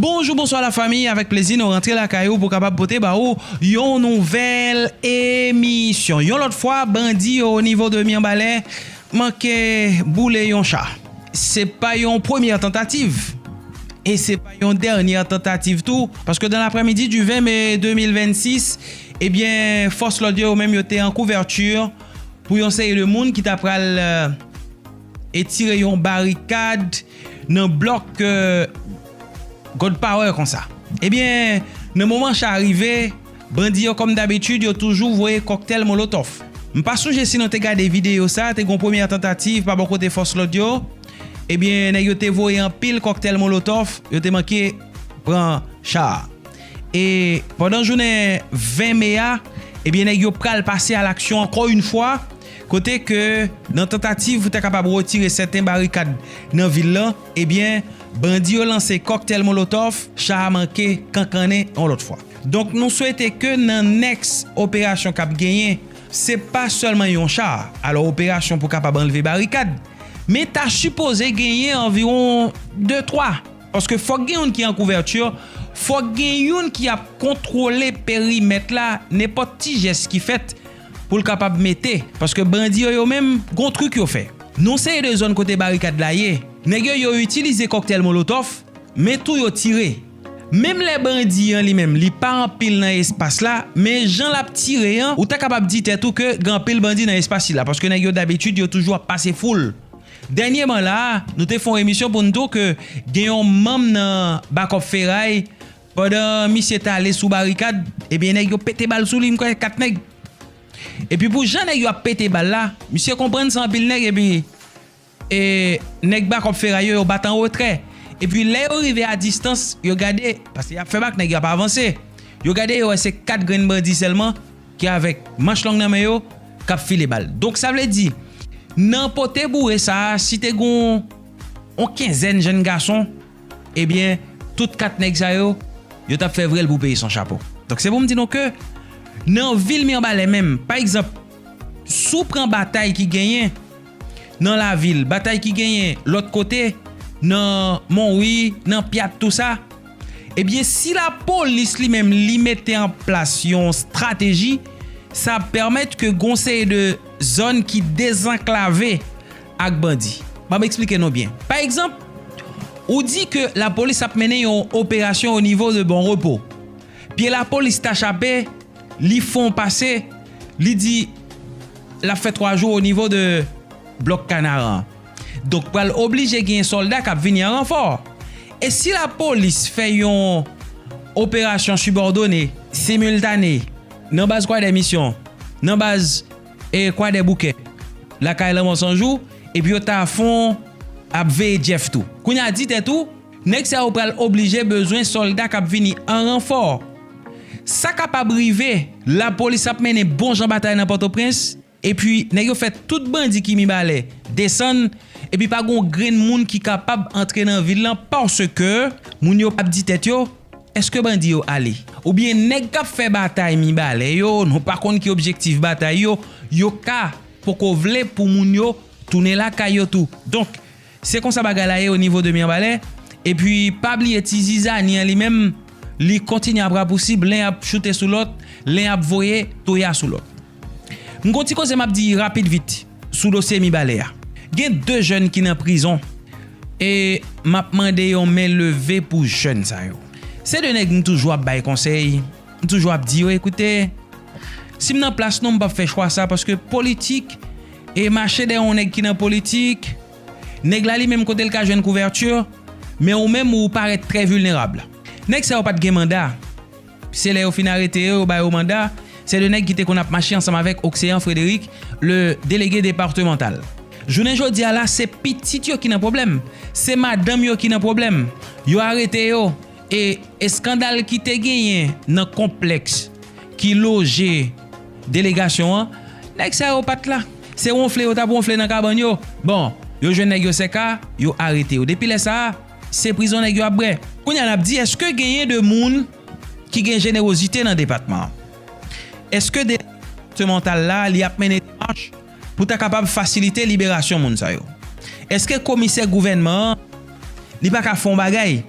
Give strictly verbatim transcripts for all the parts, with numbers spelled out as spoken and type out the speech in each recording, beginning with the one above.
Bonjou, bonswa lafanmi, avèk plezi nou rantre lakay ou pou kapab pote ba ou yon nouvèl emisyon. Yon lòt fwa, bandi yo o nivo de Mibalè manke boule yon cha. Se pa yon premyè tantativ e se pa yon dènyè tantativ tou, paske dan laprèmidi di ven me de mil vennsis, ebyen, fòs lòd yo menm yo te an kouvèti pou yon seri de moun ki ta pral e tire yon barikad nan blòk God Power konsa. Ebyen, nan moman cha a rive, bandi yo kòm dabitid yo toujou voye kòktèl molotòf. M pa sonje si nou te gade videyo sa, te gon premyè tantativ pa bò kote fòs lòd yo. Ebyen, nèg yo te voye anpil kòktèl molotòf, yo te manke pran cha a. E pandan jounen ven me a, ebyen, nèg yo pral pase a laksyon ankò yon fwa, kote ke nan tantativ pou ta kapab retire sèten barikad nan vil lan, ebyen, bandi yo lanse kòktèl molotòf, cha a manke kankannen yon lòt fwa. Donk, nou swete ke nan nèks operasyon k ap genyen, se pa sèlman yon cha, alò operasyon pou kapab anlve barikad, men ta sipoze genyen anviwon de twa. Paske fòk gen youn ki an kouvèti, fòk gen youn ki ap kontwole perimèt la, nenpòt ti jès ki fèt pou l kapab mete. Paske bandi yo, yo menm, gon trik yo fè. Nan seri de zòn kote barikad la ye, nèg yo, yo itilize kòktèl molotòf, men tou yo tire. Menm lè bandi an li menm, li pa anpil nan espas la, men jan l ap tire an, ou ta kapab di tèt ou ke gen anpil bandi nan espas sila, paske nèg yo dabitid, yo toujou ap pase foul. Dènyèman la a, nou te fè yon emisyon pou n di w ke gen yon manm nan Bakòp Feray, pandan misye t ale sou barikad, ebyen, nèg yo pete bal sou li, m kwè kat nèg. Epi pou jan nèg yo ap pete bal la, misye konprann se anpil nèg, epi e, nèg Bakòp Feray yo, yo bat an retrè. Epi lè yo rive a distans, yo gade, paske y ap fè bak, nèg yo ap avanse. Yo gade, yo wè se kat grenn bandi sèlman ki avèk manch long nan men yo, k ap file bal. Donk, sa vle di, nan pote boure sa a, si te gon yon kenzèn jèn gason, ebyen, tout kat nèg sa yo, yo t ap fè vrèl pou peye san chapo. Donk, se pou m di nou ke nan vil Mibalè menm, pa egzanp, si w pran batay ki genyen nan lavil, batay ki genyen lòt kote, nan Monwi, nan Pyat, tou sa, ebyen, si lapolis li menm li mete an plas yon estrateji, sa ap pèmèt ke gon seri de zòn ki dezanklave ak bandi. Ban m eksplike nou byen. Pa egzanp, ou di ke lapolis ap mennen yon operasyon o nivo de Bon Repo. Pye lapolis ta chape, li fè yon pase, li di l ap fè twa jou o nivo de blòk Kanaran. Donk, pral oblije gen sòlda k ap vini an ranfò. E si lapolis fè yon operasyon sibòdone, similtane, nan baz Kwadèmisyon, nan baz e Kwadèboukè, lakay Lanmò Sanjou, epi yo ta fon ap veye Jeff tou. Kounye a, di tèt ou, nèg sa yo pral oblije bezwen sòlda k ap vini an ranfò. Sa kapab rive, lapolis ap mennen bon jan batay nan Pòtoprens, epi nèg yo fè tout bandi ki Mibalè desann, epi pa gon grenn moun ki kapab antre nan vil lan, paske moun yo ap di tèt yo, èske bandi yo ale? Oubyen nèg k ap fè batay Mibalè yo, nou pa konn ki objektif batay yo, yo ka poko vle pou moun yo tounen lakay yo tou. Donk, se konsa bagay la ye o nivo de Mibalè. Epi, pa bliye ti zizani an li menm, li kontinye ap rapousib, len ap choute sou lòt, len ap voye toya sou lòt. M gon ti koze m ap di rapid vit sou dosye Mibalè a. Gen de jèn ki nan prizon e m ap mande yon men leve pou jèn sa yo. Se de nèg m toujou ap bay konsèy, m toujou ap di yo, ekoute, si m nan plas nou, m p ap fè chwa sa, paske politik e mache dèyè yon nèg ki nan politik, nèg la li menm kote l ka jwenn kouvèti, men ou menm ou parèt trè vilnerab. Nèg sa yo pa t gen manda. Se lè yo fin arete yo, yo ba yo manda. Se de nèg ki te konn ap mache ansanm avèk Océan Frédéric, le délégué départemental. Jounen jodi a la, se pitit yo ki nan pwoblèm. Se madanm yo ki nan pwoblèm. Yo arete yo. E eskandal ki te genyen nan konplèks ki loje delegasyon an, nèg sa yo pa t la. Se wonfle yo t ap wonfle nan kabann yo. Bon, yo jwenn nèg yo sèka, yo arete yo. Depi lè sa a, se prizon nèg yo ap bwè. Kounye a n ap di, èske genyen de moun ki gen jenerozite nan depatman an? Èske depatmantal la, li ap mennen demach pou ta kapab fasilite liberasyon moun sa yo? Èske komisè gouvènman an, li pa ka fè yon bagay?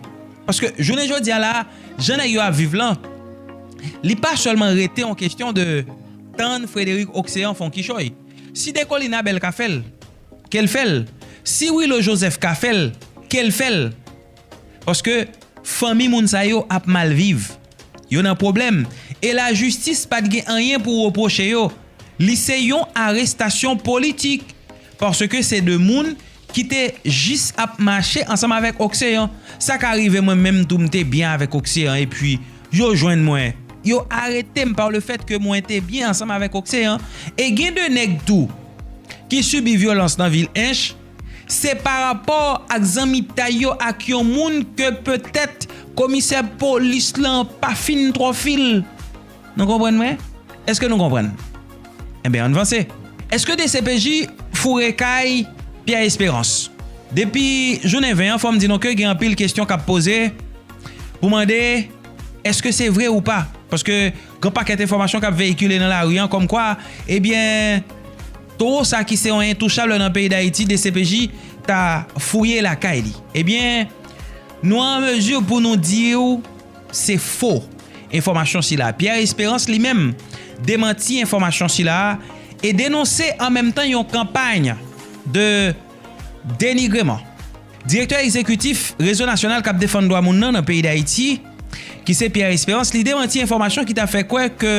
Paske jounen jodi a la, jan nèg yo ap viv lan, li pa sèlman rete yon kesyon de tann Frederic Océan fè yon kichòy. Si Dekolina bèl ka fè l, ke l fè l. Si Willo Joseph ka fè l, ke l fè l. Paske fanmi moun sa yo ap mal viv. Yo nan pwoblèm. E lajistis pa t gen anyen pou repwoche yo. Li se yon arestasyon politik. Paske se de moun ki te jis ap mache ansanm avèk Océan. Sa ka rive mwen menm tou, m te byen avèk Océan epi yo jwenn mwen. Yo arete m pa le fèt ke mwen te byen ansanm avèk Océan. E gen de nèg tou ki sibi vyolans nan vil Ench, se pa rapò ak zanmitay yo ak yon moun ke petèt komisè polis lan pa fin twò fil. Nou konprann mwen? Èske nou konprann? Enben, ann vanse. Èske D C P J foure kay Pierre Espérance? Depi jounen ven an, fò m di nou ke gen anpil kesyon k ap poze pou mande èske se vre ou pa. Paske gen pakèt enfòmasyon k ap veyikile nan lari an kòmkwa, ebyen, towo sa ki se yon entouchab nan peyi Dayiti, D C P J ta fouye lakay li. Ebyen, nou an mezi pou nou di w se fo enfòmasyon sila. Pierre Espérance li menm demanti enfòmasyon sila e denonse an menm tan yon kanpay de denigreman. Direktè egzekitif Rezo Nasyonal k ap Defann Dwa Moun nan nan peyi Dayiti, ki se Pierre Espérance, li demanti enfòmasyon ki ta fè kwè ke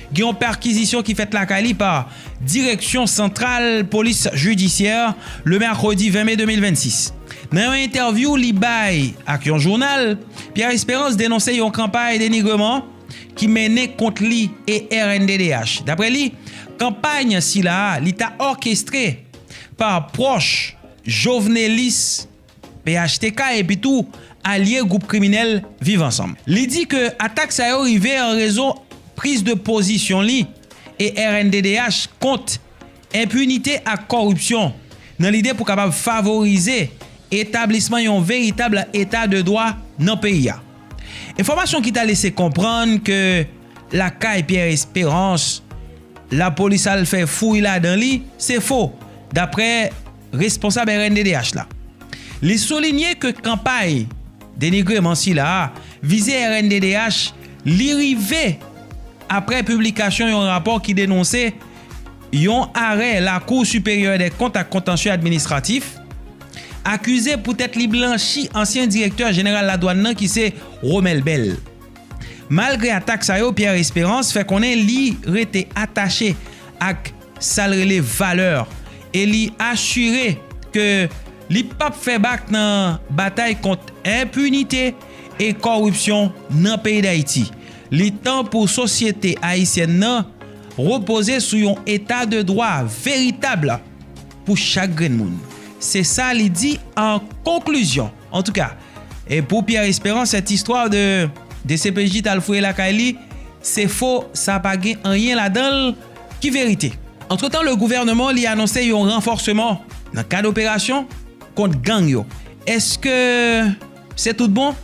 gen yon pèkizisyon ki fèt lakay li pa Direksyon Santral Polis Jidisyè le mèkredi ven me de mil vennsis. Nan yon entèvyou li bay ak yon jounal, Pierre Espérance denonse yon kanpay denigreman ki mennen kont li e R N D D H. Dapre li, kanpay sila a, li ta òkestre pa pwòch Jovenelis P H T K epi tou alye gwoup kriminèl Viv Ansanm. Li di ke atak sa yo rive an rezon priz de pozisyon li e R N D D H kont enpinite ak kòripsyon nan lide pou kapab favorize etablisman yon veritab eta de dwa nan peyi a. Enfòmasyon ki ta lese konprann ke lakay Pierre Espérance, lapolis al fè fouy ladan li, se fo, dapre responsab R N D D H la. Li soulinye ke kanpay denigreman sila a vize R N D D H, li rive apre piblikasyon yon rapò ki denonse yon arè Lakou Siperyè dè Kont ak Kontansye Administratif, akize poutèt li blanchi ansyen direktè jeneral ladwàn nan ki se Romel Bell. Malgre atak sa yo, Pierre Espérance fè konnen li rete atache ak sa l rele valè e li asire ke li p ap fè bak nan batay kont enpinite e kòripsyon nan peyi Dayiti. Li tan pou sosyete ayisyèn nan repoze sou yon eta de dwa veritab pou chak grenn moun. Se sa li di an konklizyon. Antouka, e pou Pierre Espérance, cette histoire de, de D C P J t al fouye lakay li, se fo, sa pa gen anyen ladan l ki verite. Antretan, le gouvernement li anonse yon ranfòsman nan kad operasyon kont gang yo. Èske se tout bon?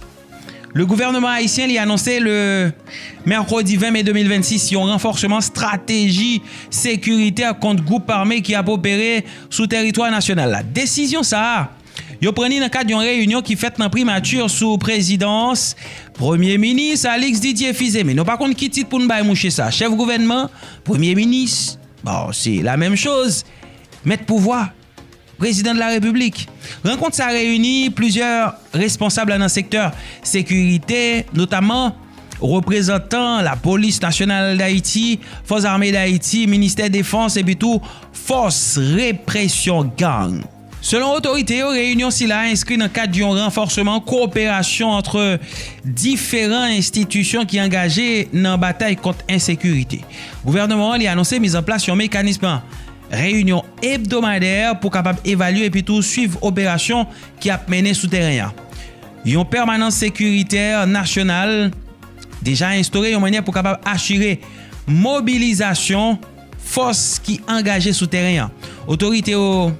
Le gouvernement haïtien li anonse le mèkredi ven me de mil vennsis yon ranfòsman strateji sekiritè kont gwoup ame ki ap opere sou teritwa nasyonal la. Desizyon sa a, yo pran li nan kad yon reyinyon ki fèt nan primati sou prezidans Premye Minis Alix Didier Fils-Aimé. Nou pa konn ki tit pou n bay mouche sa. Chèf gouvènman, premye minis, bon, se la menm choz. Mèt pouvwa, prezidan de la repiblik. Rankont sa reyini plizyè responsab nan sektè sekirite, notaman reprezantan Lapolis Nasyonal Dayiti, Fòs Ame Dayiti, Ministè Defans epi tou Fòs Represyon Gang. Selon otorite yo, reyinyon sila enskri nan kad yon ranfòsman kowoperasyon ant diferan enstitisyon ki angaje nan batay kont ensekirite. Gouvènman an li anonse mizanplas yon mekanis reyinyon ebdomadè pou kapab evalye epi tou swiv operasyon ki ap mennen sou teren an. Yon pèmanans sekiritè nasyonal deja enstore yon mannyè pou kapab asire mobilizasyon fòs ki angaje sou teren an. Otorite yo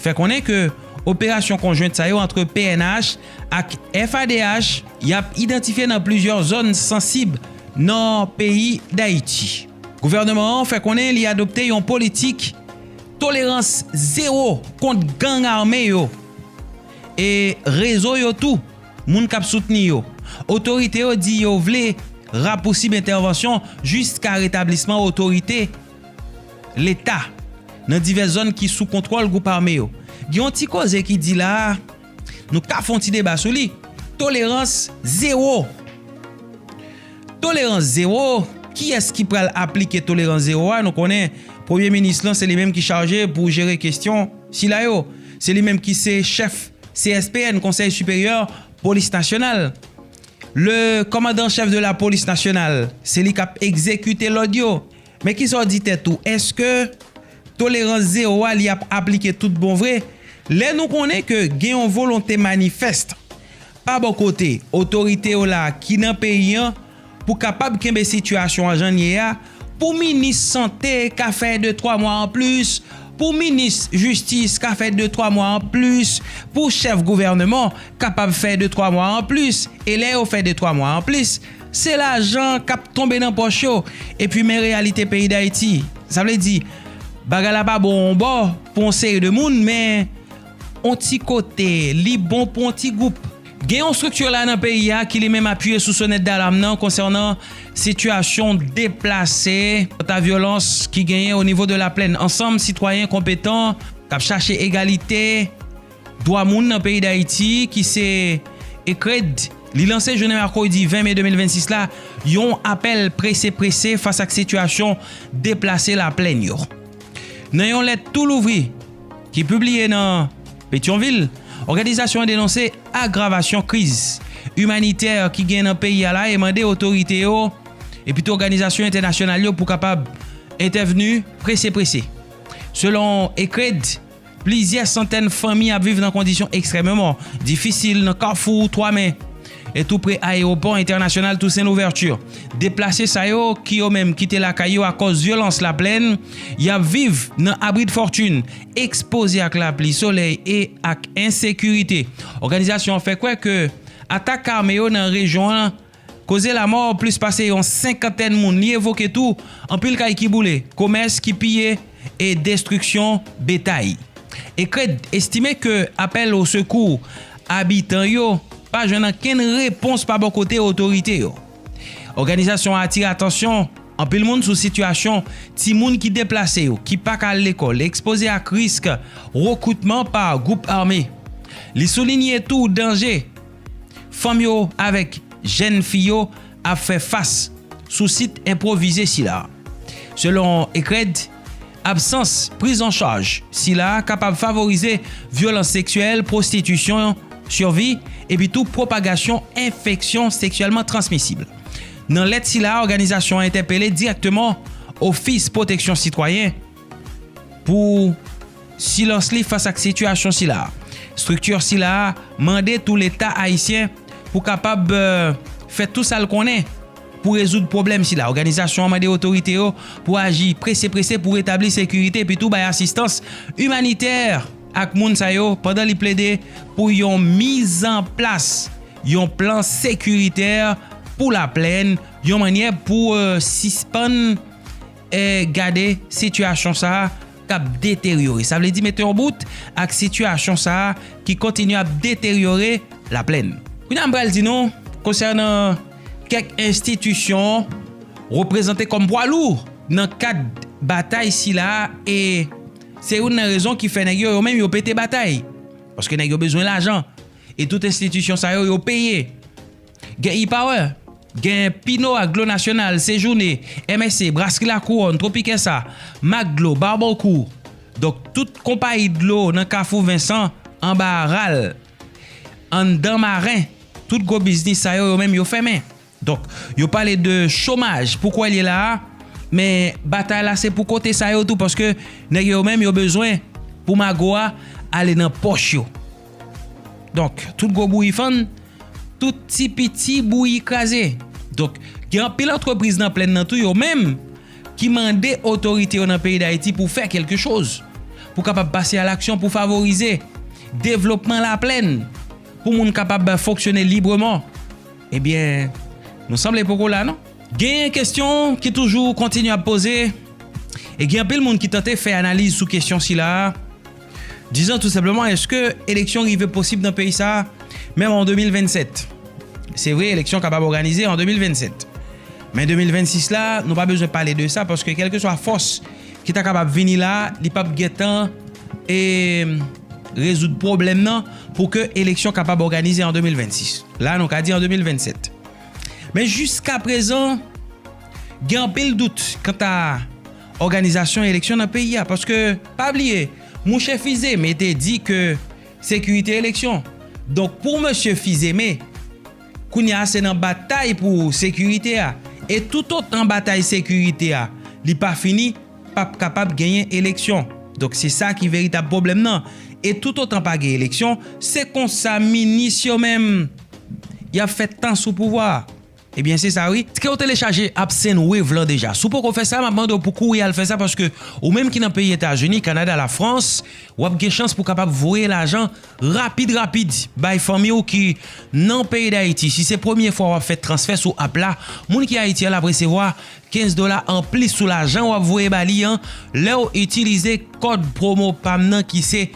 fè konnen ke operasyon konjwent sa yo ant P N H ak F A D H y ap idantifye nan plizyè zòn sansib nan peyi Dayiti. Gouvènman an fè konnen li adopte yon politik tolerans zewo kont gang ame yo e rezo yo tou moun k ap soutni yo. Otorite yo di yo vle rapousib entèvansyon jiska retablisman otorite Leta nan divès zòn ki sou kontwòl gwoup ame yo. Gen yon ti koze ki di la a, nou ka fè yon ti deba sou li. Tolerans zewo. Tolerans zewo, kiyès ki pral aplike tolerans zewo a? Nou konnen Premye Minis lan se li menm ki chaje pou jere kesyon sila yo. Se li menm ki se chèf C S P N, Konsèy Siperyè Polis Nasyonal. Le kòmandan chèf de la polis nasyonal, se li k ap egzekite lòd yo. Men kisa w di tèt ou? Èske tolerans zewo a li ap aplike tout bon vre? Lè nou konnen ke gen yon volonte manifès pa bò kote otorite yo la ki nan peyi an pou kapab kenbe sitiyasyon an jan l ye a, pou minis sante ka fè de twa mwa anplis, pou minis jistis ka fè de twa mwa anplis, pou chèf gouvènman kapab fè de twa mwa anplis. E lè yo fè de twa mwa anplis, se lajan k ap tonbe nan pòch yo. Epi men reyalite peyi Dayiti. Sa vle di, bagay la pa bon yon bò pou yon seri de moun, men yon ti kote, li bon pou yon ti gwoup. Gen yon estrikti la nan peyi a ki li menm apiye sou sonèt dalam nan konsènan sitiyasyon deplase, kont a vyolans ki genyen o nivo de Laplèn. Ansanm sitwayen konpetan k ap chache egalite, dwa moun nan peyi Dayiti, ki se ECRED, li lanse jounen mèkredi ven me de mil vennsis la yon apèl prese prese fas ak sitiyasyon deplase Laplèn yo. Nan yon lèt tou louvri ki pibliye nan Petyonvil, òganizasyon an denonse agravasyon kriz imanitè ki gen nan peyi a la e mande otorite yo epi tou òganizasyon entènasyonal yo pou kapab entèvni prese prese. Selon ECRED, plizyè santèn fanmi ap viv nan kondisyon ekstrèmeman difisil nan Kafou Twa Men e tou pre ayewopò entènasyonal Toussaint Louverture. Deplase sa yo ki yo menm kite lakay yo akòz vyolans Laplèn, y ap viv nan abri de fòtin, ekspoze ak lapli, solèy e ak ensekirite. Òganizasyon an fè kwè ke atak ame yo nan rejyon an koze lanmò plis pase yon senkantèn moun. Li evoke tou anpil kay ki boule, komès ki piye e destriksyon betay. ECRED estime ke apèl o sekou abitan yo pa jwenn ankenn repons pa bò kote otorite yo. Òganizasyon an atire atansyon anpil moun sou sitiyasyon timoun ki deplase yo, ki pa ka al lekòl, ekspoze ak risk rekritman pa gwoup ame. Li soulinye tou danje fanm yo avèk jèn fi yo ap fè fas sou sit enpwovize sila. Selon ECRED, absans priz an chaj sila kapab favorize vyolans seksyèl, pwostitisyon, sivi, epi tou pwopagasyon enfeksyon seksyèlman transmisib. Nan lèt sila, òganizasyon an entèpele dirèkteman Ofis Pwoteksyon Sitwayen pou silans li fas ak sitiyasyon sila. Estrikti sila mande tou Leta ayisyen pou kapab, euh, fè tou sa l konnen pou rezoud pwoblèm sila. Òganizasyon an mande otorite yo pou aji prese prese pou retabli sekirite epi tou bay asistans imanitè ak moun sa yo pandan li plede pou yon mizanplas yon plan sekiritè pou Laplèn, yon mannyè pou, euh, sispann, euh, gade sitiyasyon sa a k ap deteryore. Sa vle di mete yon bout ak sitiyasyon sa a ki kontinye ap deteryore Laplèn. Kounye a m pral di nou konsènan kèk enstitisyon reprezante kòm pwa lou nan kad batay sila a, e se youn nan rezon ki fè nèg yo, yo menm yo pete batay. Paske nèg yo bezwen lajan. E tout enstitisyon sa yo, yo peye. Gen E-Power, gen Pino ak Dlo Nasyonal, Sejoune, M S C, Brasri Lakouwòn, Tropicesa, Maglo, Barbancourt. Donk, tout konpayi dlo nan Kafou Vensan, anba Aral, anndan Maren, tout gwo biznis sa yo, yo menm yo fèmen. Donk, yo pale de chomaj pou kwè l ye la a, men batay la se pou kote sa yo tou, paske nèg yo menm yo bezwen pou mago a ale nan pòch yo. Donk, tout gwo bouyi fann, tout ti piti bouyi kraze. Donk, gen anpil antrepriz nan plèn nan tou yo menm ki mande otorite yo nan peyi Dayiti pou fè kèlke choz, pou kapab pase a laksyon pou favorize devlopman Laplèn, pou moun kapab fonksyone libreman. Ebyen, nou sanble poko la, non? Gen kesyon ki toujou kontinye ap poze, e gen anpil moun ki tante fè analiz sou kesyon sila a. Dizon tou senpleman, èske eleksyon rive posib nan peyi sa a? menm an de mil vennsèt. Se vre, eleksyon kapab òganize an de mil vennsèt. Men de mil vennsis la, nou pa bezwen pale de sa, paske kèlkeswa fòs ki ta kapab vini la, li p ap gentan e rezoud pwoblèm nan pou ke eleksyon kapab òganize an de mil vennsis. La, nou ka di an de mil vennsèt. Men jiska prezan, gen anpil dout kanta òganizasyon eleksyon nan peyi a, paske pa bliye, mouche Fils-Aimé te di ke sekirite eleksyon. Donk, pou mesye Fils-Aimé, kounye a se nan batay pou sekirite a. E toutotan batay sekirite a, li pa fini, p ap kapab genyen eleksyon. Donk, se sa ki veritab pwoblèm nan. E toutotan pa gen eleksyon, se konsa minis yo menm, y ap fè tan sou pouvwa a. Ebyen, se sa wi. Ke w telechaje app Sendwave lan deja. Si w poko fè sa, m ap mande w pou kouri al fè sa, paske ou menm ki nan peyi Etazini, Kanada, Lafrans, w ap gen chans pou kapab voye lajan rapid, rapid bay fanmi w ki nan peyi Dayiti. Si se premye fwa w ap fè transfè sou app la, moun ki Ayiti an l ap resevwa kenz dola anplis sou lajan w ap voye ba li an lè w itilize kòd pwomo pa m nan ki se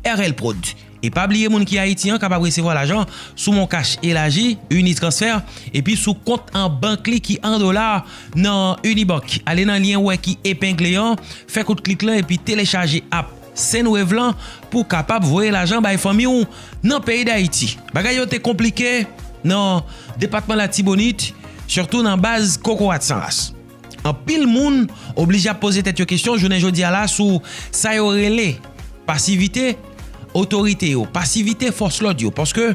R L Prod. E pa bliye, moun ki Ayiti an kapab resevwa lajan sou Mon Cash elaji, Unitransfer, epi sou kont an bank li ki an dola nan Unibank. Ale nan lyen ou wè ki epengle an, fè kout klik lan epi telechaje app Sendwave lan pou w kapab voye lajan bay fanmi w nan peyi Dayiti. Bagay yo te konplike nan depatman Latibonit, sitou nan baz Kokorat San Ras. Anpil moun oblije ap poze tèt yo kesyon jounen jodi a la sou sa yo rele pasivite otorite yo, pasivite fòs lòd yo, paske,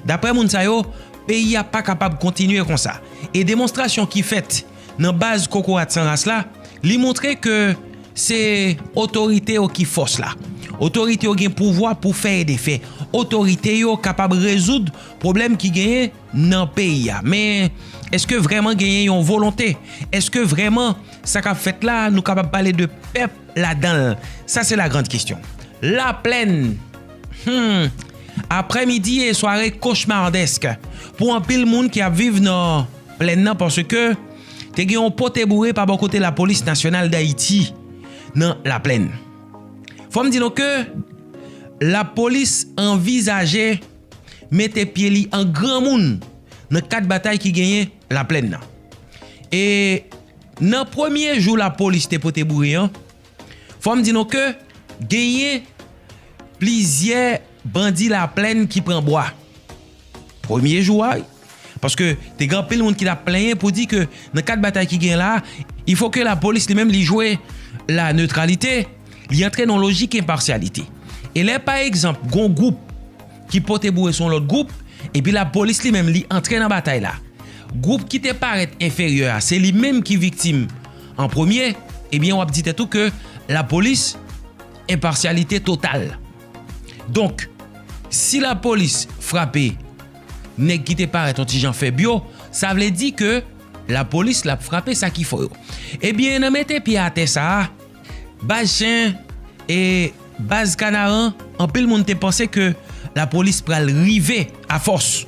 daprè moun sa yo, peyi a pa kapab kontinye konsa. E demonstrasyon ki fèt nan baz Kokorat San Ras la, li montre ke se otorite yo ki fòs la. Otorite yo gen pouvwa pou fè e defè. Otorite yo kapab rezoud pwoblèm ki genyen nan peyi a. Men, èske vrèman genyen yon volonte? Èske vrèman sa k ap fèt la, nou kapab pale de pèp ladan l? Sa se la grande question. Laplèn. Hmm. Aprèmidi e sware kochmardèsk pou anpil moun ki ap viv nan plèn nan, paske te gen yon pote boure pa bò kote Lapolis Nasyonal Dayiti nan Laplèn. Fò m di nou ke lapolis anvizaje mete pye li an granmoun nan kad batay ki genyen Laplèn nan. E nan premye jou lapolis te pote boure an, fò m di nou ke genyen plizyè bandi Laplèn ki pran bwa. Premye jou a, wi. Paske te gen anpil moun ki t ap plenyen pou di ke nan kad batay ki gen la, il faut que lapolis li menm li jwe la neutralité, li antre nan lojik enpasyalite. E lè pa egzanp, gon gwoup ki pote boure sou yon lòt gwoup, epi lapolis li menm li antre nan batay la. Gwoup ki te parèt enferyè a, se li menm ki viktim an premye, ebyen w ap di tèt ou ke lapolis enpasyalite total. Donk, si lapolis frape nèg ki te parèt yon ti jan fèb yo, sa vle di ke lapolis l ap frape sa ki fò yo. Ebyen, nan mete pye atè sa a, baz chen e baz Kanaran, anpil moun te panse ke lapolis pral rive afòs.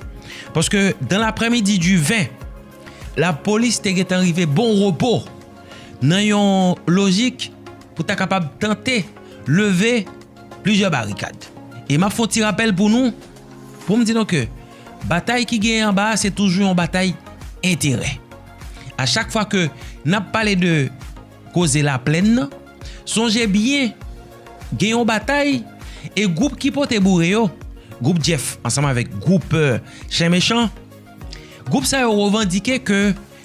Paske dan laprèmidi di ven, lapolis te gentan rive Bon Repo nan yon lojik pou ta kapab tante leve plizyè barikad. E m ap fè yon ti rapèl pou nou, pou m di nou ke batay ki genyen anba a, se toujou yon batay enterè. A chak fwa ke n ap pale de koze Laplèn nan, sonje byen, gen yon batay, e gwoup ki pote boure yo, gwoup Jeff ansanm avèk gwoup, euh, Chen Mechan, gwoup sa yo revandike ke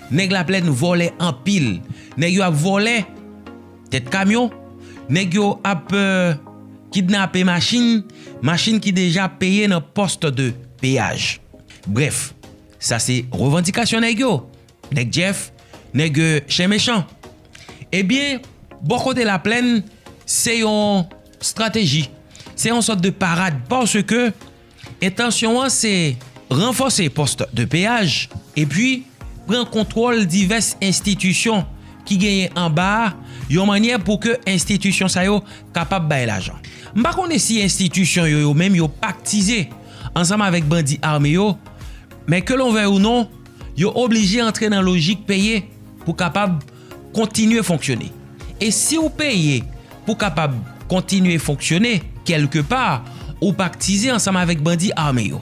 nèg Laplèn vòlè anpil. Nèg yo ap vòlè tèt kamyon, nèg yo ap, euh, kidnape machin, machin ki deja peye nan post de peyaj. Brèf, sa se revandikasyon nèg yo. Nèg Jeff, nèg, euh, Chen Mechan. Ebyen, bò kote Laplèn, se yon estrateji. Se yon sòt de parad, paske entansyon an se ranfòse post de peyaj, epi pran kontwòl divès enstitisyon ki genyen anba a, yon mannyè pou ke enstitisyon sa yo kapab bay lajan. M pa konnen si enstitisyon yo, yo menm, yo paktize ansanm avèk bandi ame yo, men ke l'on veuille ou non, yo oblije antre nan lojik peye pou kapab kontinye fonksyone. E si w peye pou kapab kontinye fonksyone, kèlkepa, ou paktize ansanm avèk bandi ame yo.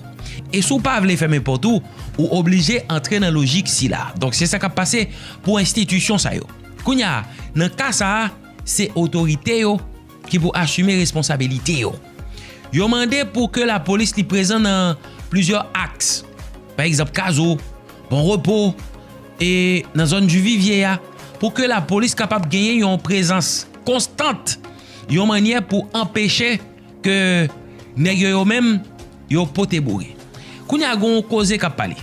E si w pa vle fèmen pòt ou, ou oblije antre nan lojik sila. Donk, se sa k ap pase pou enstitisyon sa yo. Kounye a, nan ka sa a, se otorite yo ki pou asime responsabilite yo. Yo mande pou ke lapolis li prezan nan plizyè aks. Pa egzanp, Kazo, Bon Repo, e nan zòn Duvivye a, pou ke lapolis kapab genyen yon prezans konstant, yon mannyè pou anpeche ke nèg yo, yo menm, yo pote boure. Kounye a, gon koze k ap pale.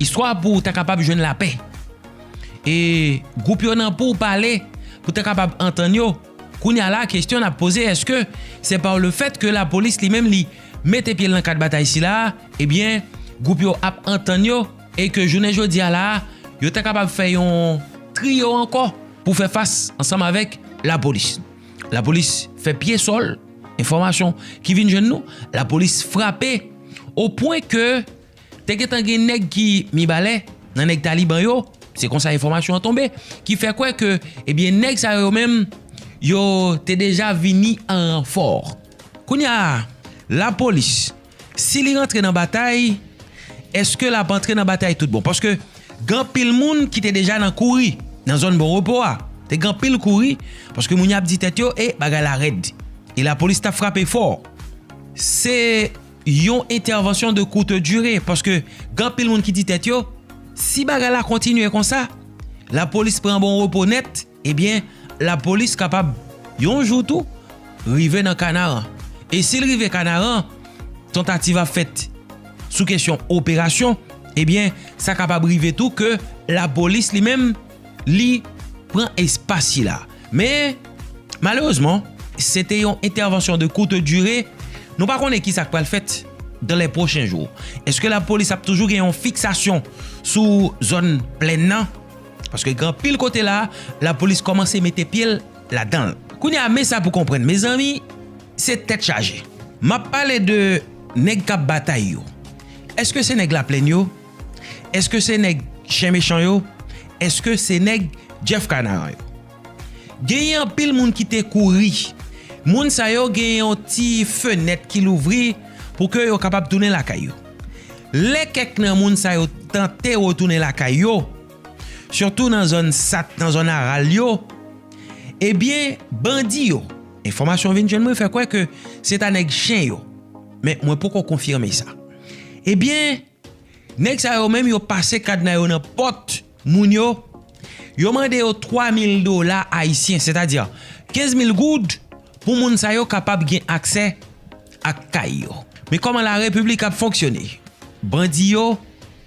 Istwa pou ta kapab jwenn lapè. E gwoup yo nan pou pale, pou ta kapab antann yo. Kounye a la, kesyon n ap poze, èske se pa le fèt ke lapolis li menm li mete pye l nan kad batay sila a, ebyen, gwoup yo ap antann yo, e ke jounen jodi a la, yo ta kapab fè yon triyo ankò pou fè fas ansanm avèk lapolis. Lapolis fè pye sòl, enfòmasyon ki vin jwenn nou, lapolis frape o pwen ke te gentan gen nèg ki mibalè nan nèg Taliban yo, se konsa enfòmasyon an tonbe, ki fè kwè ke, ebyen, nèg sa yo menm, yo te deja vini an ranfò. Kounye a, lapolis, si li rantre nan batay, èske l ap antre nan batay tout bon? Paske gen anpil moun ki te deja nan kouri, nan zòn Bon Repo a. Te gen anpil kouri, paske moun yo ap di tèt yo, e bagay la rèd. E lapolis t ap frape fò. Se yon entèvansyon de kout dire, paske gen anpil moun ki di tèt yo, si bagay la kontinye konsa, lapolis pran Bon Repo nèt, ebyen, lapolis kapab, yon jou tou, rive nan Kanaran. E si l rive Kanaran, tantativ ap fèt sou kesyon operasyon, ebyen, sa kapab rive tou ke lapolis li menm, li pran espas sila. Men, malerezman, se te yon entèvansyon de kout dire. Nou pa konnen ki sa k pral fèt dans les prochains jours. Èske lapolis ap toujou gen yon fiksasyon sou zòn plèn nan? Paske gen anpil kote la, lapolis kòmanse mete pye l ladan l. Kounye a, men sa pou konprann, mezanmi, se tèt chaje. M ap pale de nèg k ap batay yo. Èske se nèg Laplèn yo? Èske se nèg Chen Mechan yo? Èske se nèg Jeff Kanaran yo? Genyen anpil moun ki te kouri. Moun sa yo genyen yon ti fenèt ki louvri pou ke yo kapab tounen lakay yo. Lè kèk nan moun sa yo tante retounen lakay yo, sitou nan zòn Sat, nan zòn Aral yo, ebyen, bandi yo, enfòmasyon vin jwenn mwen fè kwè ke se ta nèg Chen yo. Men mwen poko konfime sa. Ebyen, nèg sa yo menm yo pase kadna yo nan pòt moun yo, yo mande yo twa mil dola ayisyen, sètadi kenz mil goud, pou moun sa yo kapab gen aksè ak kay yo. Men kòman larepiblik ap fonksyone? Bandi yo,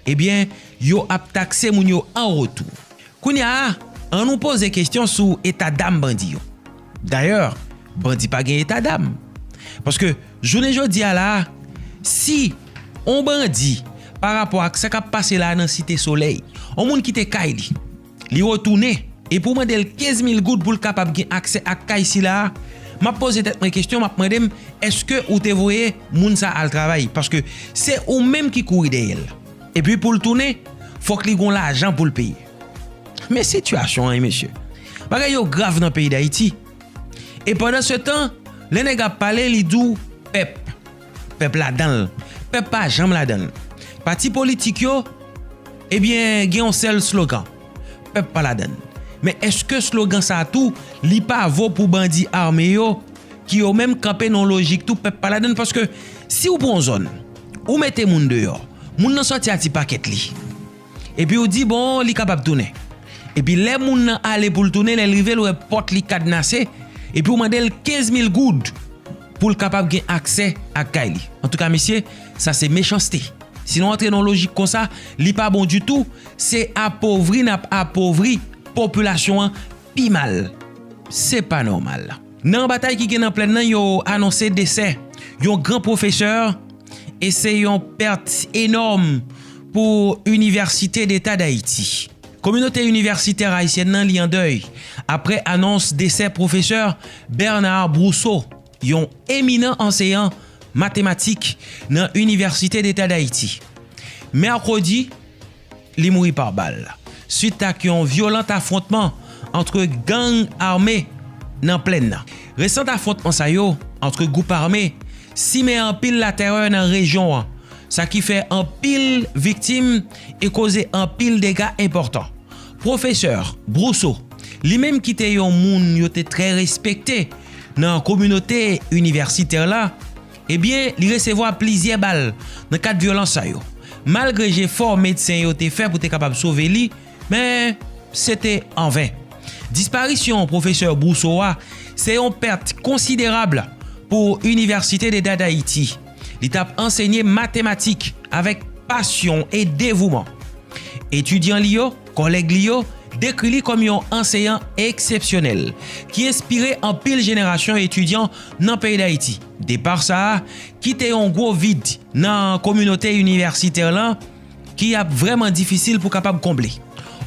ebyen, yo ap takse moun yo an retou. Kounye a, ann nou poze kesyon sou eta dam bandi yo. Dayè, bandi pa gen eta dam. Paske, jounen jodi a la, si on bandi, pa rapò ak sa k ap pase la nan Site Solèy, on moun kite kay li, li retounen, epi w mande l kenz mil goud pou l kapab gen aksè ak kay sila a, m ap poze tèt mwen kesyon, m ap mande m, èske ou te voye moun sa al travay? Paske se ou menm ki kouri dèyè l. Epi pou l tounen, fòk li gon lajan pou l peye. Men sitiyasyon an, wi, mesye. Bagay yo grav nan peyi Dayiti. E pandansetan, lè nèg ap pale, li di w pèp. Pèp ladan l. Pèp pa janm ladan l. Pati politik yo, ebyen, gen yon sèl slogan. Pèp pa ladan l. Men èske slogan sa a tou, li pa vo pou bandi ame yo, ki yo menm kanpe nan yon lojik tou pèp pa ladan l? Paske si w pran yon zòn, ou mete moun deyò, moun nan sòti a ti pakèt li. Epi w di, bon, li kapab tounen. Epi lè moun nan ale pou l tounen, lè l rive, l wè pòt li kadnase, epi w mande l kenz mil goud pou l kapab gen aksè ak kay li. Antouka, mesye, sa se mechanste. Si nou antre nan yon lojik konsa, li pa bon ditou, se apovri n ap apovri popilasyon an pi mal. Se pa nòmal. Nan batay ki gen nan plèn nan, yo anonse desè yon gran pwofesè, e se yon pèt enòm pou Inivèsite Deta Dayiti. Kominote inivèsitè ayisyèn nan, li an dèy apre anons desè pwofesè Bernard Brousseau, yon eminan anseyan matematik nan Inivèsite Deta Dayiti. Mèkredi, li mouri pa bal, swit ak yon vyolan afwontman ant gang ame nan plèn nan. Resan afwontman sa yo ant gwoup ame simen anpil latèrè nan rejyon an, sa ki fè anpil viktim e koze anpil dega enpòtan. Pwofesè Brousseau, li menm ki te yon moun yo te trè respekte nan kominote inivèsitè la, ebyen, li resevwa plizyè bal nan kad vyolans sa yo. Malgre jefò medsen yo te fè pou te kapab sove li, men se te anven. Disparisyon pwofesè Brousseau a se yon pèt konsiderab pou Université d'État d'Haïti. Li t ap ansenye matematik avèk pasyon e devouman. Etidyan li yo, kòlèg li yo, dekri li kòm yon anseyan eksepsyonèl ki enspire anpil jenerasyon etidyan nan peyi Dayiti. Depa sa a kite yon gwo vid nan kominote inivèsitè lan ki ap vrèman difisil pou kapab konble.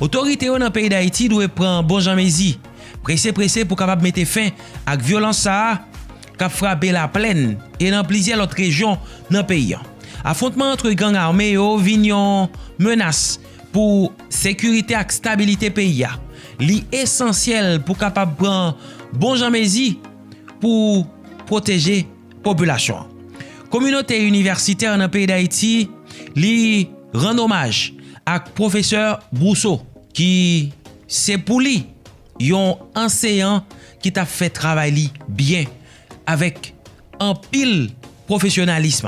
Otorite yo nan peyi Dayiti dwe pran bon jan mezi, prese prese pou kapab mete fen ak vyolans sa a k ap frape Laplèn e nan plizyè lòt rejyon nan peyi an. Afwontman ant gang ame yo vin yon menas pou sekirite ak stabilite peyi a. Li esansyèl pou kapab pran bon jan mezi pou pwoteje popilasyon an. Kominote inivèsitè nan peyi Dayiti, li rann omaj ak pwofesè Brousseau, ki se pou li yon anseyan ki t ap fè travay li byen, avèk anpil pwofesyonalis,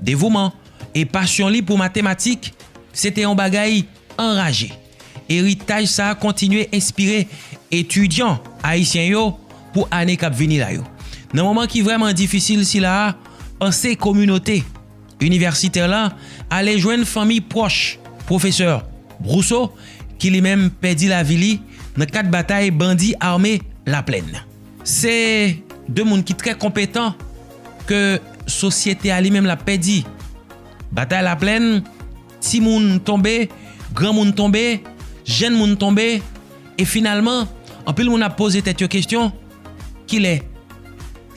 devouman e pasyon li pou matematik. Se te yon bagay anraje. Eritaj sa a kontinye enspire etidyan ayisyen yo pou ane k ap vini la yo. Nan moman ki vrèman difisil sila a, panse kominote inivèsitè la ale jwenn fanmi pwòch pwofesè Brousseau, ki li menm pèdi lavi li nan kad batay bandi ame Laplèn. Se de moun ki trè konpetan ke sosyete a li menm l ap pèdi. Batay Laplèn, timoun tonbe, granmoun tonbe, jèn moun tonbe, e finalman, anpil moun ap poze tèt yo kesyon, kilè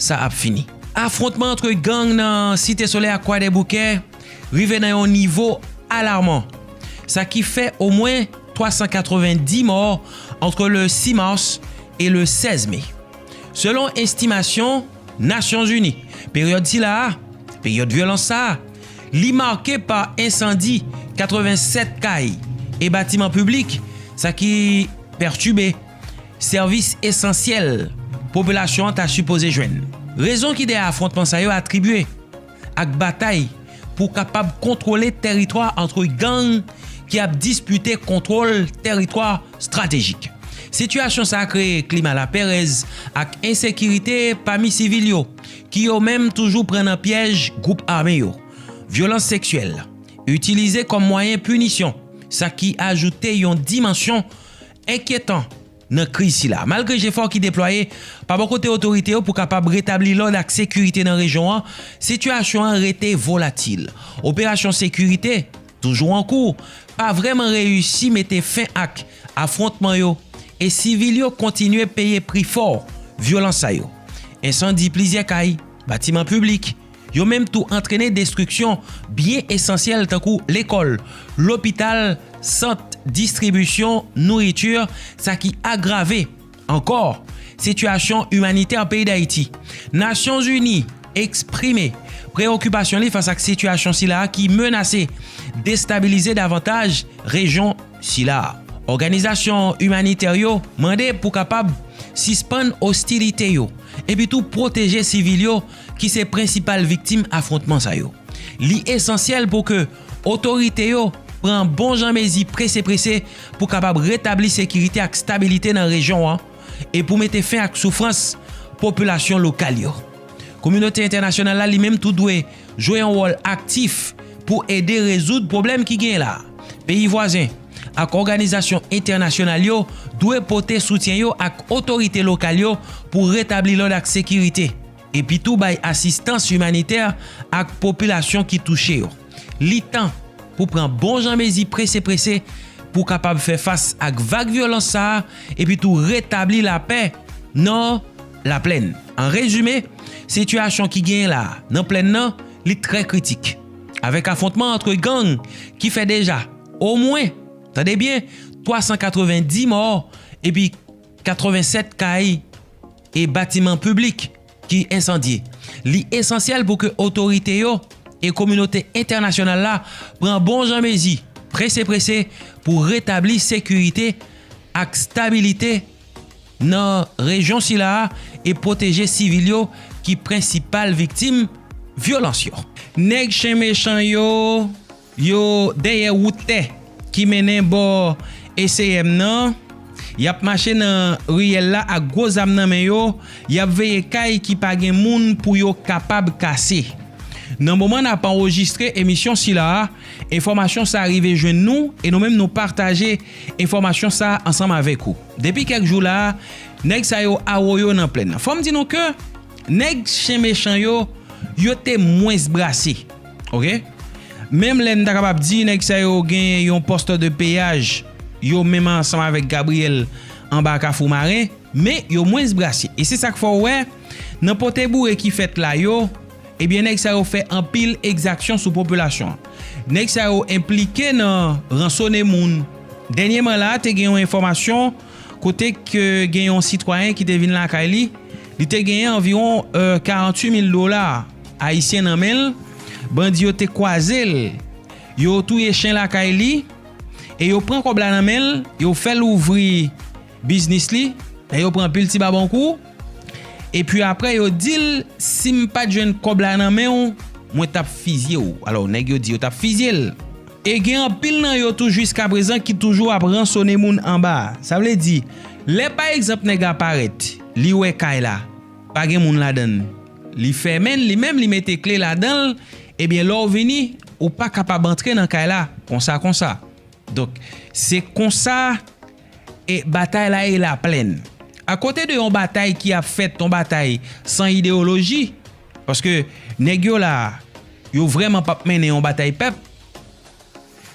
sa ap fini? Afwontman ant gang nan Site Solèy ak Kwadèboukè rive nan yon nivo alaman, sa ki fè omwen twa san katrevenndis mò ant le sis mas e le sèz me. Selon estimasyon Nasyonzini, peryòd sila a, peryòd vyolans sa a, li make pa ensandi katrevennsèt kay e batiman piblik, sa ki pètibe sèvis esansyèl popilasyon an ta sipoze jwenn. Rezon ki dèyè afwontman sa yo atribye ak batay pou kapab kontwole tèritwa ant gang ki ap dispite kontwòl tèritwa estratejik. Sitiyasyon sa a kreye klima lapèrèz ak ensekirite pami sivil yo, ki yo menm toujou pran nan pyèj gwoup ame yo. Vyolans seksyèl, itilize kòm mwayen pinisyon, sa ki ajoute yon dimansyon enkyetan nan kriz sila. Malgre jefò ki deplwaye pa bò kote otorite yo pou kapab retabli lòd ak sekirite nan rejyon an, sitiyasyon an rete volatil. Operasyon sekirite, toujou an kou, pa vrèman reyisi mete fen ak afwontman yo, e sivil yo kontinye peye pri fò vyolans sa yo. Ensandi plizyè kay, batiman piblik, yo menm tou antrene destriksyon byen esansyèl tankou lekòl, lopital, sant distribisyon nouriti, sa ki agrave ankò sitiyasyon imanitè peyi Dayiti. Nasyonzini eksprime preyokipasyon li fas ak sitiyasyon sila a ki menase destabilize davantaj rejyon sila a. Òganizasyon imanitè yo mande pou kapab sispann ostilite yo, epi tou pwoteje sivil yo ki se prensipal viktim afwontman sa yo. Li esansyèl pou ke otorite yo pran bon jan mezi prese prese pou kapab retabli sekirite ak stabilite nan rejyon an e pou mete fen ak soufrans popilasyon lokal yo. Kominote entènasyonal la li menm tou dwe jwe yon wòl aktif pou ede rezoud pwoblèm ki genyen la. Peyi vwazen ak òganizasyon entènasyonal yo dwe pote soutyen yo ak otorite lokal yo pou retabli lòd ak sekirite, epi tou bay asistans imanitè ak popilasyon ki touche yo. Li tan pou pran bon jan mezi prese prese pou kapab fè fas ak vag vyolans sa a, epi tou retabli lapè nan Laplèn. An rezime, sitiyasyon ki genyen la a nan Plèn nan, li trè kritik. Avèk afwontman ant gang ki fè deja omwen, tande byen, twa san katrevenndis mò epi katrevennsèt kay e batiman piblik ki ensandye. Li esansyèl pou ke otorite yo e kominote entènasyonal la pran bon jan mezi, prese prese, pou retabli sekirite ak stabilite nan rejyon sila a e pwoteje sivil yo ki prensipal viktim vyolans yo. Nèg chen mechan yo, yo dèyè wout tè ki mennen bò E C M nan. Y ap mache nan riyèl la ak gwo zam nan men yo. Y ap veye kay ki pa gen moun pou yo kapab kase. Nan moman n ap anrejistre emisyon sila a, enfòmasyon sa a rive jwenn nou e nou menm nou pataje enfòmasyon sa a ansanm avèk ou. Depi kèk jou la a, nèg sa yo awoyo nan plèn nan. Fò m di nou ke nèg chen mechan yo, yo te mwens brase. Oke? Menm lè n ta kapab di nèg sa yo gen yon pòs de peyaj, yo menm ansanm avèk Gabriel anba Kafou Maren, men yo mwens brase. E se sa k fè w wè, nan pote boure ki fèt la yo, ebyen, nèg sa yo fè anpil egzaksyon sou popilasyon an. Nèg sa yo enplike nan ransone moun. Dènyèman la, te gen yon enfòmasyon kote ke gen yon sitwayen ki te vin lakay li, li te genyen anviwon, euh, karanntuit mil dola ayisyen nan men l. Bandi yo te kwaze l, yo touye chen lakay li, e yo pran kòb la nan men l, yo fè l ouvri biznis li, e yo pran pil ti babonkou, epi apre yo di l, "Si m pa t jwenn kòb la nan men w, mwen t ap fizye w." Alò, nèg yo di yo t ap fizye l. E gen anpil nan yo tou jiskaprezan ki toujou ap ransone moun anba a. Sa vle di, lè pa egzanp nèg la parèt, li wè kay la, pa gen moun ladan l, li fèmen l, li menm li mete kle ladan l, ebyen, lè w vini, ou pa kapab antre nan kay la konsa konsa. Donk, se konsa e batay la e laplèn. Akote de yon batay ki ap fèt, yon batay san ideyoloji, paske nèg yo la, yo vrèman p ap mennen yon batay pèp.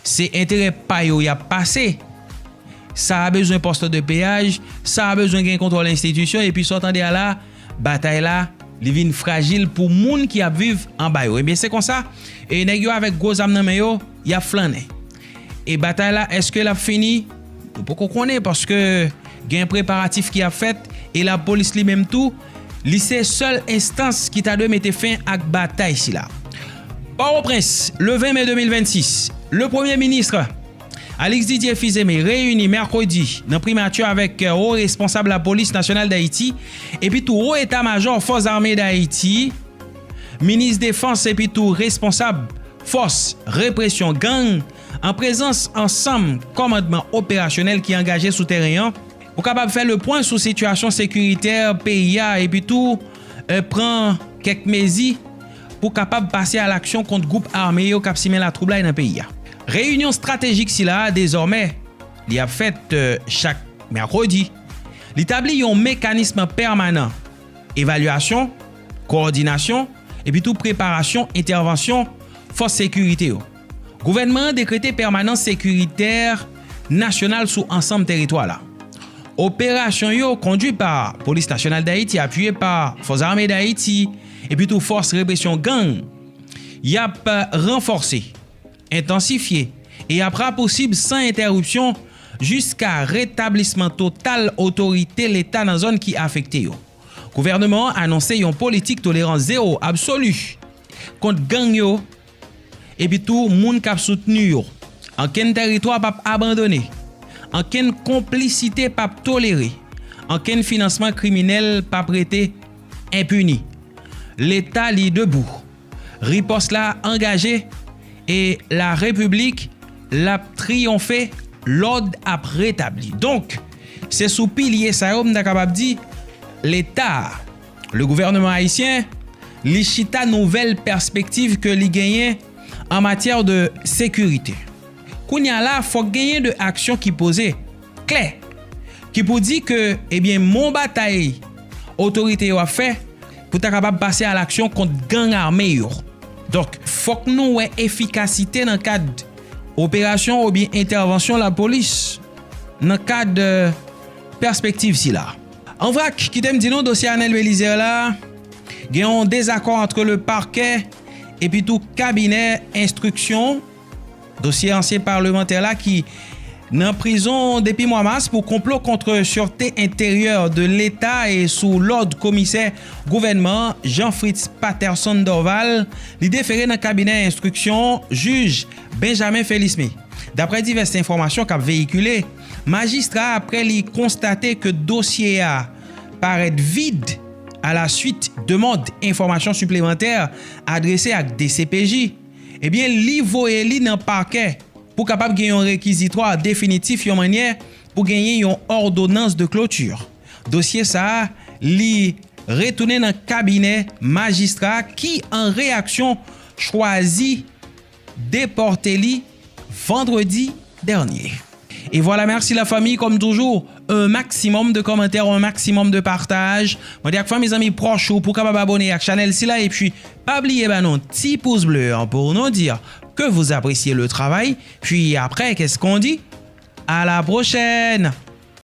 Se enterè pa yo y ap pase. Sa a bezwen pòs de peyaj, sa a bezwen gen kontwòl enstitisyon, epi sa w tande a la, batay la, li vin frajil pou moun ki ap viv anba yo. Ebyen, se konsa, e nèg yo avèk gwo zam nan men yo, y ap flannen. E batay la, èske l ap fini? Nou poko konnen, paske gen preparatif ki ap fèt, e lapolis li menm tou, li se sèl enstans ki ta dwe mete fen ak batay sila. Pòtoprens, le ven me de mil vennsis, le premye minis Alix Didier Fils-Aimé reyini mèkredi nan primati avèk wo responsab Lapolis Nasyonal Dayiti epi tou wo eta majò Fòs Ame Dayiti, minis defans epi tou responsab fòs represyon gang, an prezans ansanm kòmandman operasyonèl ki angaje sou teren an, pou kapab fè le pwen sou sitiyasyon sekiritè peyi a epi tou, e, pran kèk mezi pou kapab pase a laksyon kont gwoup ame yo k ap simen latwoublay nan peyi a. Reyinyon estratejik sila a, dezòmè, li ap fèt, e, chak mèkredi. Li tabli yon mekanism pèmanan evalyasyon, kowòdinasyon, epi tou preparasyon entèvansyon fòs sekirite yo. Gouvènman an dekrete pèmanans sekiritè nasyonal sou ansanm teritwa la. Operasyon yo kondui pa Polis Nasyonal Dayiti, apiye pa Fòs Ame Dayiti, epi tou Fòs Represyon Gang, y ap ranfòse, entansifye e y ap rapousib san entèripsyon jiska retablisman total otorite Leta nan zòn ki afekte yo. Gouvènman an anonse yon politik tolerans zewo absoli kont gang yo epi tou moun k ap soutni yo. Ankenn tèritwa p ap abandone. Ankenn konplisite p ap tolere. Ankenn finansman kriminèl p ap rete enpini. Leta li debou. Ripòs la angaje e la repiblik l ap triyonfe, lòd ap retabli. Donk, se sou pilye sa yo m ta kapab di Leta, le gouvènman ayisyen, li chita nouvèl pèspektiv ke li genyen an matyè de sekirite. Kounye a la, fòk genyen de aksyon ki poze, klè, ki pou di ke, ebyen, men yon batay otorite yo ap fè pou ta kapab pase a laksyon kont gang ame yo. Donk, fòk nou wè efikasite nan kad operasyon oubyen entèvansyon lapolis nan kad, e, pèspektiv sila. An vrak, kite m di nou dosye Anel Belizaire la, gen yon dezakò ant le pakè epi tou kabinè enstriksyon, dosye ansyen palemantè la ki nan prizon depi mwa mas pou konplo kont sirte enteryè de Leta e sou lòd komisè gouvènman Jean Fritz Patterson Dorval, li defere nan kabinè enstriksyon jij Benjamin Felismé. Daprè divès enfòmasyon k ap veyikile, majistra, apre li konstate ke dosye a parèt vid alaswit demann enfòmasyon siplemantè adrese ak D C P J, ebyen, li voye li nan pakè pou kapab gen yon rekizitwa definitif, yon mannyè pou genyen yon òdonans de kloti. Dosye sa a, li retounen nan kabinè majistra ki, an reyaksyon, chwazi depòte li vandredi dènye. E vwala, mèsi la fanmi, kòm toujou, un maximum de commentaires, un maximum de partage. Mwen di ak fanmi, zanmi, pwòch ou pou kapab abòne ak chanèl sila, epi pa bliye ba nou ti pous ble an pou nou di ke vous appréciez le travail. Puis après, qu'est-ce qu'on dit? À la prochaine!